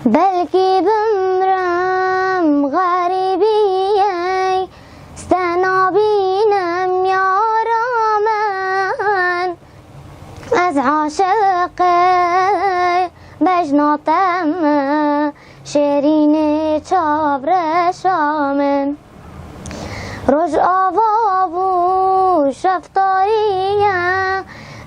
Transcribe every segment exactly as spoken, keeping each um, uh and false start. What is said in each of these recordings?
Belkî bimrim xerîbiyê, stenabînim yara min. Ez aşiqê bejna te me, şêrînê çavreşa min. Rojava bû şeftarî ye,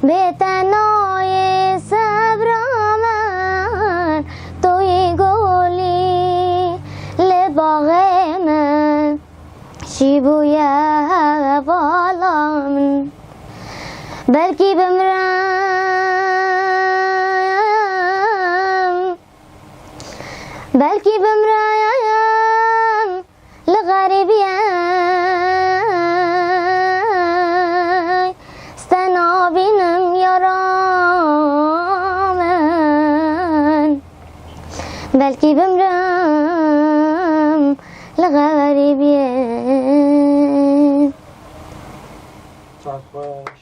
bê te nayê sebra min. Tu yî gulî li baxê min, şî bûye hevala min. Belkî bimrim, belkî bimrim li xerîbiyê, stenabînim yara min. Belkî bimrim li xerîbiyê. Çok hoş.